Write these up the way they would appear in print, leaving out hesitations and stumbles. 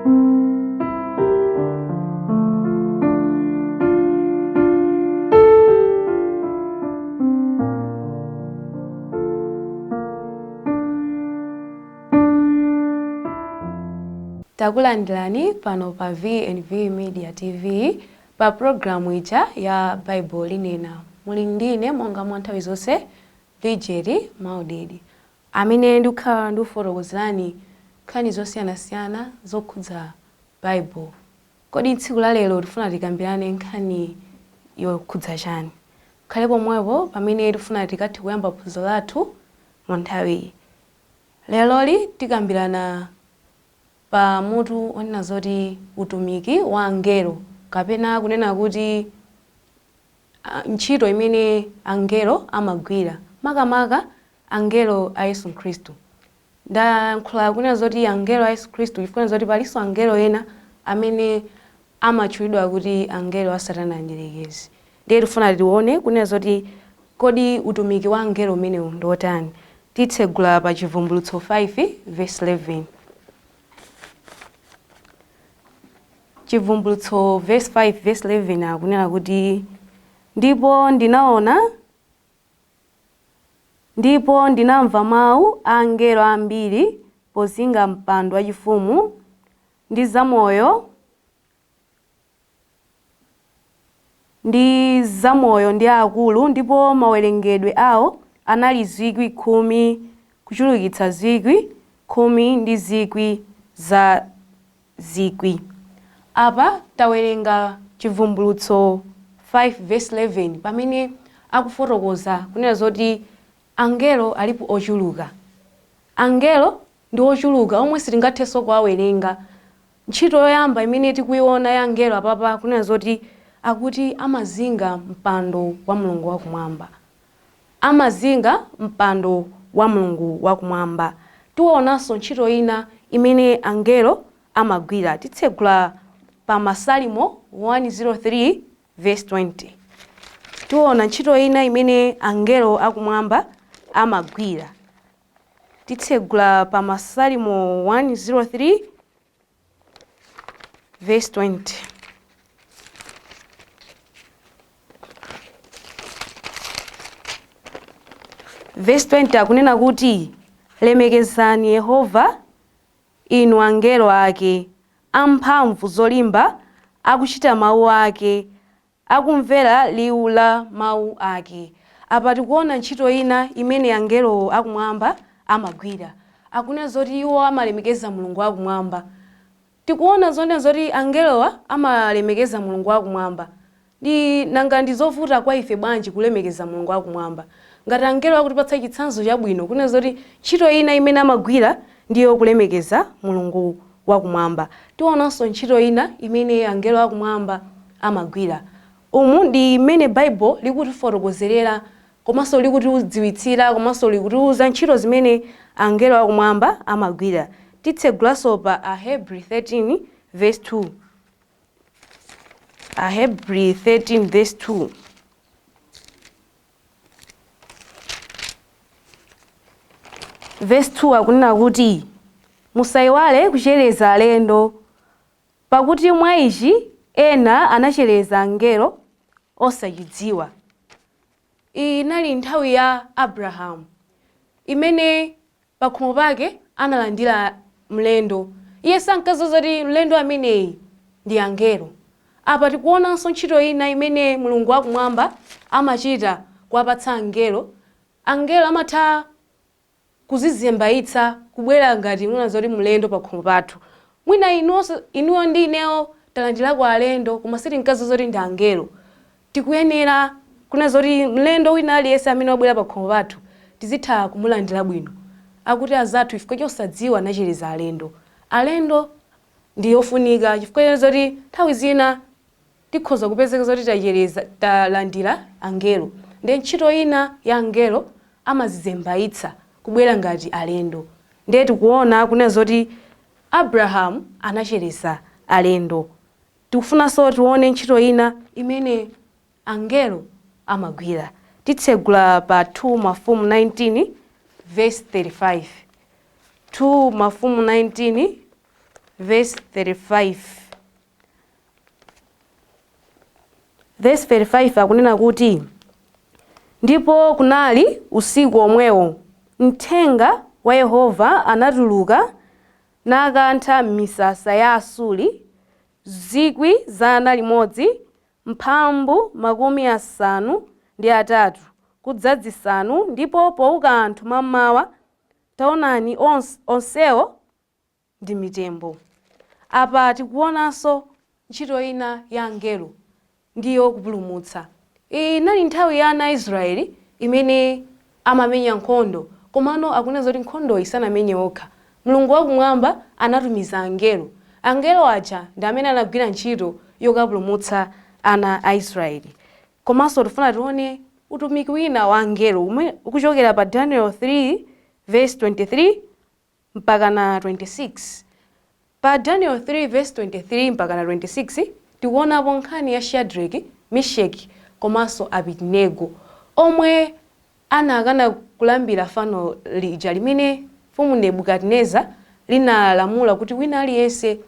Takulandirani pano pa V&V Media TV pa programu ija ya Baibulo Linena. Muli ndine monga mwa nthawi zonse, Bridget Maudedi, amene ndikukhala ndikufotokozerani nkhani zosiyanasiyana zokhudza Baibulo. Kodi tsiku la lero tifuna tikambirane nkhani yokhudza chani? Khale pomwepo pamene tifuna tikathe kuyamba phunziro lathu mu nthawiyi. Leroli tikambirana pa mutu onena zoti utumiki wa angelo, kapena kunena kuti ntchito imene angelo amagwira, makamaka angelo a Yesu Khristu. Ndayankhula kunena zoti angelo a Yesu Khristu chifukwa zoti palinso angelo ena amene amatchulidwa kuti angelo a Satana mdierekezi. Ndiye tifuna tione kunena zoti kodi utumiki wa angelo umenewu ndi otani. Titsegula pa Chivumbulutso 5 verse 11. Chivumbulutso verse 5 verse 11 akunena kuti, ndipo ndinaona ndipo ndinamva mawu a angelo ambiri pozinga mpando wachifumu ndi zamoyo ndi akulu, ndipo mawerengedwe awo anali 10,000 kuchulukitsa 10,000 ndi zikwi za zikwi. Apa tawerenga Chivumbulutso 5 verse 11 pamene akufotokoza kunena zoti angelo alipo ochuluka. Angelo ndi ochuluka omwe sitingathenso kuwawerenga. Ntchito yoyamba imene tikuiona ya angelo apapa kunena zoti akuti amazinga mpando wa Mulungu wakumwamba. Amazinga mpando wa Mulungu wakumwamba. Tionanso ntchito ina imene angelo amagwira. Titsegula pa Masalimo 103 verse 20. Tiona ntchito ina imene angelo akumwamba amagwira. Titsegula pa Masalimo 103 verse 20. Verse 20 akunena kuti, lemekezani Yehova inu angelo ake, amphamvu zolimba, akuchita mawu ake, akumvera liwu la mawu ake. Apa tikuona ntchito ina imene angelo akumwamba amagwira. Akunena zoti iwo amalemekeza Mulungu wakumwamba. Tikuona zonena zoti angelowa amalemekeza Mulungu wakumwamba. Ndi nanga ndi zovuta kwa ife bwanji kulemekeza Mulungu wakumwamba? Ngati angelo akutipatsa chitsanzo chabwino kunena zoti ntchito ina imene amagwira ndiyo kulemekeza Mulungu wakumwamba. Tionanso ntchito ina imene angelo akumwamba amagwira. Umu ndi mmene Baibulo likutifotokozerera komanso likutidziwitsira komanso likutiuza ntchito zimene angelo akumwamba amagwira. Titsegulanso pa Ahebri 13 verse 2. Ahebri 13 verse 2. Verse 2 akunena kuti, musayiwale kuchereza alendo, pakuti mwa ichi ena anachereza angelo osachidziwa. Iyi inali nthawi ya Abrahamu imene pakhomo pake analandira mlendo. Iye sankadziwa zoti mlendo ameneyi ndi angelo. Apa tikuonanso ntchito ina imene Mulungu wakumwamba amachita kuwapatsa angelo. Angelo amatha kuzizembaitsa kubwera ngati mwina zoti mlendo pakhomo pathu. Mwina inuyo ndi ineyo talandirako alendo koma sitinkadziwa zoti ndi angelo. Tikuyenera kunena zoti mlendo wina aliyense amene wabwera pakhomo pathu tizitha kumulandira bwino. Akuti azathu chifukwa chosadziwa anachereza alendo. Alendo ndi ofunika chifukwa zoti nthawi zina tikhoza kupezeka zoti tachereza talandira angelo. Ndiye ntchito ina ya angelo amazizembaitsa kubwera ngati alendo. Ndiye tikuona kunena zoti Abrahamu anachereza alendo. Tikufunanso tione ntchito ina imene angelo amagwira. Titsegula pa 2 Mafumu 19 verse 35. 2 Mafumu 19 verse 35. Verse 35 akunena kuti, ndipo kunali usiku omwewo mthenga wa Yehova anatuluka nakantha misasa ya Asuri 153,000 kudza 5. Ndipo powuka anthu mammawa, taonani, onsewo ndi mitembo. Apa tikuonanso ntchito ina ya angelo, ndiyo kupulumutsa. Iyi inali nthawi ya ana a Israeli imene amamenya nkhondo, komano akunena zoti nkhondoyi sanamenye okha. Mulungu wakumwamba anatumiza angelo. Angelo aja ndi amene anagwira ntchito yokapulumutsa ana a Israeli. Komanso tifuna tione utumiki wina wa angelo umene ukuchokera pa Daniel 3 verse 23 mpaka na 26. Pa Daniel 3 verse 23 mpaka na 26 tikuonapo nkhani ya Shadrach, Meshach komanso Abednego, omwe anakana kulambira fano lija limene mfumu Nebukadineza linalamula kuti wina aliyense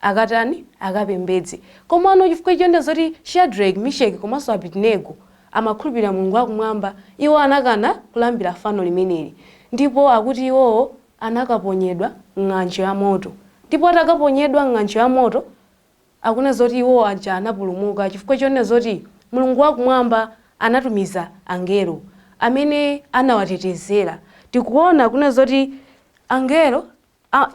akatani, akapembedze. Komano chifukwa chonena zoti Shadrach, Meshach komanso Abednego amakhulupirira Mulungu wakumwamba, iwo anakana kulambira fano limeneli, ndipo akuti iwowo anakaponyedwa m'ng'anjo ya moto. Ndipo atakaponyedwa m'ng'anjo ya moto, akunena zoti iwo aja anapulumuka chifukwa chonena zoti Mulungu wakumwamba anatumiza angelo amene anawatetezera. Tikuona kunena zoti angelo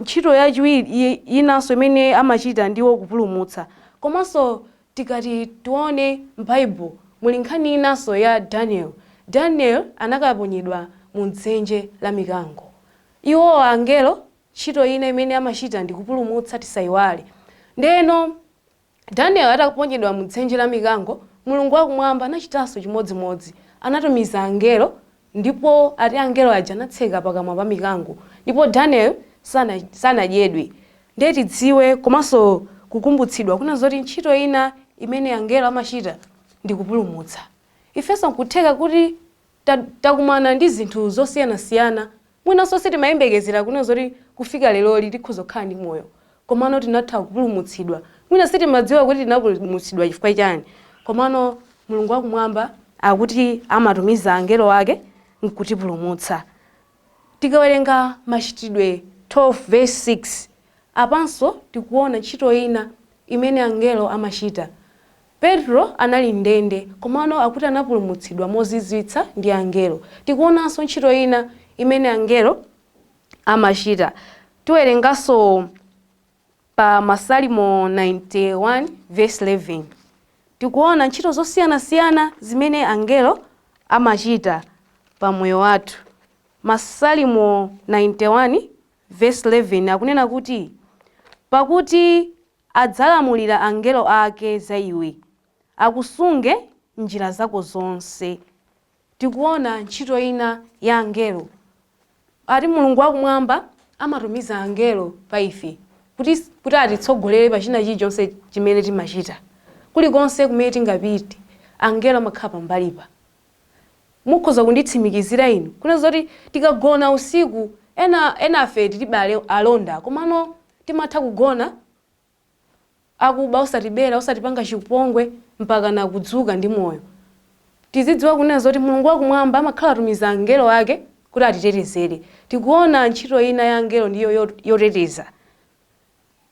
ntchito yachiwiri inanso imene amachita ndiwo kupulumutsa. Komanso tikati tione m'Baibulo muli nkhani inanso ya Daniel. Daniel anakaponyedwa mu dzenje la mikango. Iwo angelo ntchito ina imene amachita ndi kupulumutsa, tisayiwale. Ndeno Daniel ataponyedwa mu dzenje la mikango, Mulungu wakumwamba anachitanso chimodzimodzi, anatumiza angelo, ndipo ati angelo aja anatseka pakamwa pa mikango, ndipo Daniel sanadyedwe. Ndiye tidziwe komanso kukumbutsidwa kuna zoti ntchito ina imene angelo amachita ndi kupulumutsa. Ifenso nkutheka kuti takumana ndi zinthu zosiyanasiyana, mwinanso sitimayembekezera kuna zoti kufika leroli tikhoza kukhala ndi moyo, komano tinatha kupulumutsidwa. Mwina sitimadziwa kuti tinapulumutsidwa chifukwa chani, komano Mulungu wakumwamba akuti amatumiza angelo ake nkutipulumutsa. Tikawerenga Machitidwe 12 verse 6, apanso tikuona ntchito ina imene angelo amachita. Petro anali ndende, komano akuti anapulumutsidwa mozizwitsa ndi angelo. Tikuonanso ntchito ina imene angelo amachita. Tiwerenganso pa Masalimo 91 verse 11. Tikuona ntchito zosiyanasiyana zimene angelo amachita pa moyo wathu. Masalimo 91 verse 11 akunena kuti, pakuti adzalamulira angelo ake za iwe, akusunge njira zako zonse. Tikuona ntchito ina ya angelo. Ati Mulungu wakumwamba amatumiza angelo pa ife kuti atitsogolere pa china chilichonse chimene timachita. Kulikonse kumene tingapite, angelo amakhala pambalipa. Mukhoza kunditsimikizira inu kuna zoti tikagona usiku, ena afe tilibe alonda, komano timatha kugona akuba osatibera, osatipanga chipongwe, mpaka na kudzuka ndi moyo. Tizidziwa kunena zoti Mulungu wakumwamba amakhala atumiza angelo ake kuti atitetezere. Tikuona ntchito ina ya angelo ndiyo yoteteza.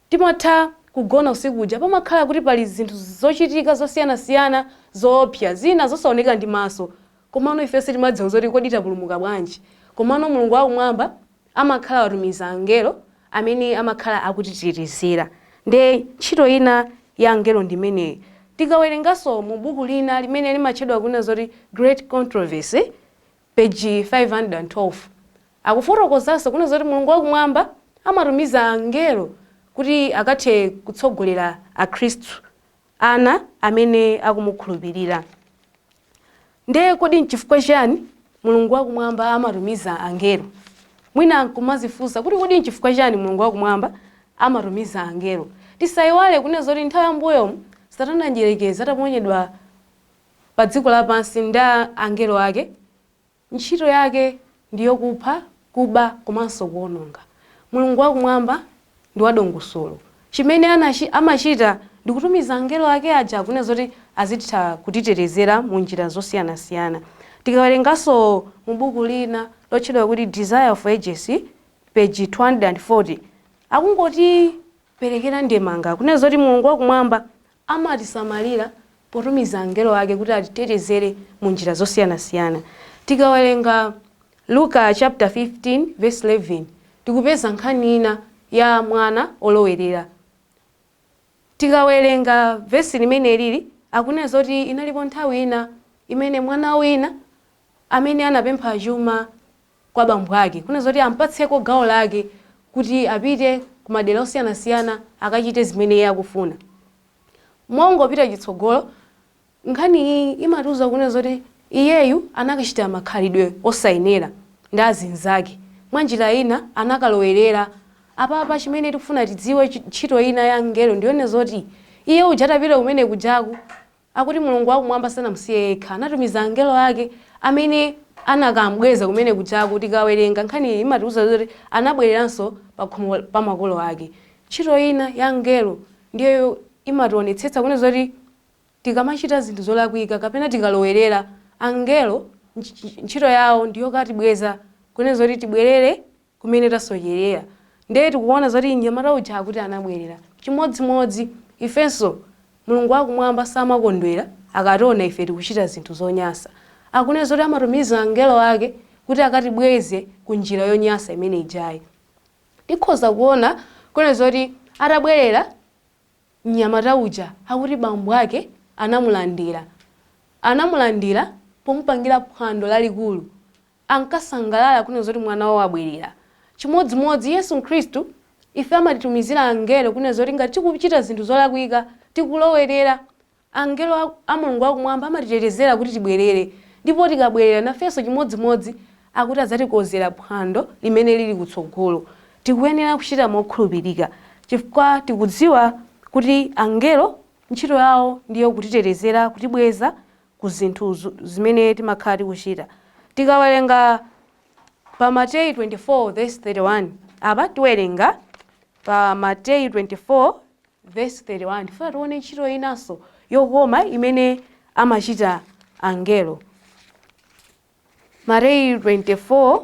Timatha kugona usiku uja, pamakhala kuti pali zinthu zochitika zosiyanasiyana zoopsa, zina zosaoneka ndi maso, komano ife sitimadziwa zoti kodi tapulumuka bwanji. Komano Mulungu wakumwamba amakhala watumiza angelo amene amakhala akutitetezera. Nde ntchito ina ya angelo ndimeneyi. Tikawerenganso mu buku lina limene limatchedwa kunena zoti Great Controversy, page 512, akufotokozanso kunena zoti Mulungu wakumwamba amatumiza angelo kuti akathe kutsogolera Akhristu, ana amene akumukhulupirira. Ndiye kodi nchifukwa chani Mulungu wakumwamba amatumiza angelo? Mwina nkumazifunsa kuti kodi nchifukwa chani Mulungu wakumwamba amatumiza angelo. Tisayiwale kunena zoti nthawi yambuyomu Satana mdierekezi ataponyedwa pa dziko lapansi ndi angelo ake, ntchito yake ndiyokupha, kuba komanso kuwononga. Mulungu wakumwamba ndi wadongosolo. Chimene amachita ndi kutumiza angelo ake aja kunena zoti azitha kutitetezera mu njira zosiyanasiyana. Tikawerenganso mu buku lina lotchedwa kuti Desire of Ages, page 240, akungotiperekera ndemanga kunena zoti Mulungu wakumwamba amatisamalira potumiza angelo ake kuti atitetezere mu njira zosiyanasiyana. Tikawerenga Luka chapter 15 verse 11, tikupeza nkhani ina ya mwana olowerera. Tikawerenga vesi limene lili, akunena zoti inalipo nthawi ina imene mwana wina amene anapempha chuma kwa bambo ake, kunena zoti ampatseko gawo lake kuti apite kumadera osiyanasiyana akachite zimene iye akufuna. Mongopita chitsogolo, nkhani iyi imatiuza kunena zoti iyeyu anakachita makhalidwe osayenera ndi azinzake, mwa njira ina anakalowerera. Apapa chimene tikufuna tidziwe, ntchito ina ya mngelo ndiyone zoti iye uja atapita kumene kujaku, akuti Mulungu wakumwamba sanamusiye yekha, anatumiza angelo ake amene anakambweza kumene kujaku. Tikawerenga nkhani iyi imatiuza zoti anabwereranso pa khomo pa makolo ake. Ntchito ina ya mngelo ndiyo imationetsetsa kunena zoti tikamachita zinthu zolakwika kapena tikalowerera, angelo ntchito yawo ndiyo katibweza, kunena zoti tibwerere kumene tasocherera. Ndiye tikuona zoti mnyamata uja akuti anabwerera. Chimodzimodzi ifenso, Mulungu wakumwamba samakondwera akationa ife tikuchita zinthu zonyasa. Akunena zoti amatumiza angelo ake kuti akatibweze ku njira yonyasa imene ijayi. Tikhoza kuona kunena zoti atabwerera mnyamata uja, akuti bambo ake anamulandira pomupangira phwando lalikulu. Ankasangalala kunena zoti mwana wawo abwerera. Chimodzimodzi Yesu Khristu, ife amatitumizira angelo kunena zoti ngati tikuchita zinthu zolakwika, tikulowerera, angelo a Mulungu wakumwamba amatitetezera kuti tibwerere. Ndipo tikabwerera nafenso chimodzimodzi, akuti adzatikonzera phwando limene lili kutsogolo. Tikuyenera kuchita mokhulupirika chifukwa tikudziwa kuti angelo ntchito yawo ndiyo kutitetezera, kutibweza ku zinthu zimene timakhala tikuchita. Tikawerenga pa Mateyu 24 verse 31, apa tiwerenga pa Mateyu 24 verse 31, tifuna tione ntchito inanso yokoma imene amachita angelo. Mateyu 24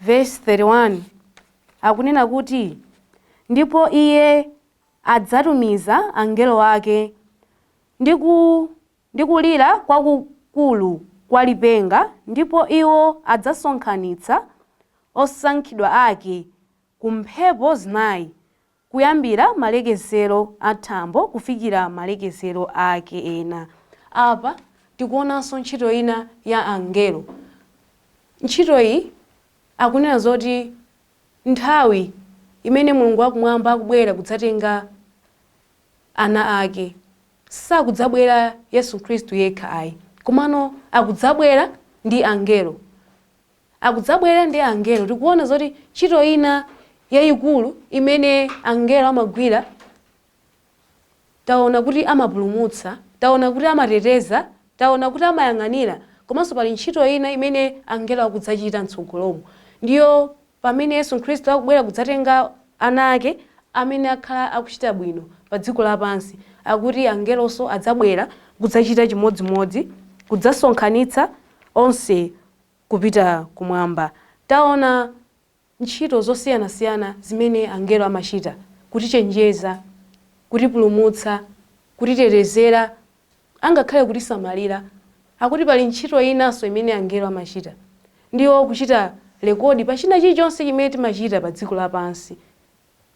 verse 31 akunena kuti, "Ndipo iye adzatumiza angelo ake ndi kulira kwakukulu kwa lipenga, ndipo iwo adzasonkhanitsa osankhidwa ake ku mphepo zinayi, kuyambira malekezero a thambo kufikira malekezero ake ena." Apa tikuonanso ntchito ina ya angelo. Ntchito iyi akunena zoti nthawi imene Mulungu wakumwamba akubwera kudzatenga ana ake, sakudzabwera Yesu Khristu yekha ayi, komano akudzabwera ndi angelo, akudzabwera ndi angelo. Tikuona zoti ntchito ina yayikulu imene angelo amagwira, taona kuti amapulumutsa, taona kuti amateteza, taona kuti amayang'anira, komanso pali ntchito ina imene angelo akudzachita mtsogolomo, ndiyo pamene Yesu Khristu akubwera kudzatenga ana ake amene akhala akuchita bwino pa dziko lapansi. Akuti angelonso adzabwera kudzachita chimodzimodzi, kudzasonkhanitsa onse kupita kumwamba. Taona ntchito zosiyanasiyana zimene angelo amachita: kutichenjeza, kutipulumutsa, kutitetezera, angakhale kutisamalira. Akuti pali ntchito inanso imene angelo amachita, ndiyo kuchita record pa china chilichonse chimene timachita pa dziko lapansi.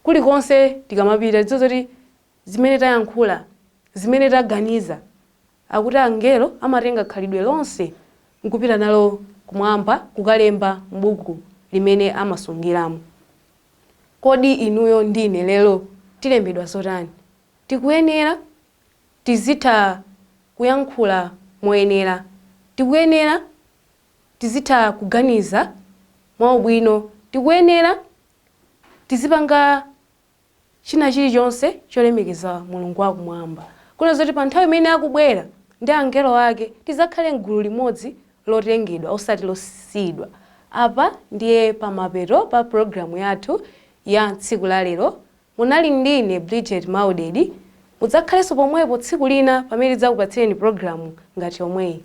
Kulikonse tikamapita, tidziwe zoti zimene tayankhula, zimene taganiza, akuti angelo amatenga khalidwe lonse nkupita nalo kumwamba kukalemba m'buku limene amasungiramo. Kodi inuyo ndine lero tilembedwa zotani? Tikuyenera tizitha kuyankhula moyenera, tikuyenera tizitha kuganiza mwaubwino, tikuyenera tizipanga china chilichonse cholemekeza Mulungu wakumwamba, kuna zoti pa nthawi imene akubwera ndi angelo ake tizakhale mgulu limodzi lotengedwa, osati losiyidwa. Apa ndiye pamapeto pa pulogalamu yathu. ya tsiku la lero. Munali ndine Bridget Maudedi. Mudzakhalenso pomwepo tsiku lina pamene tidzakupatsireni programu ngati yomweyi.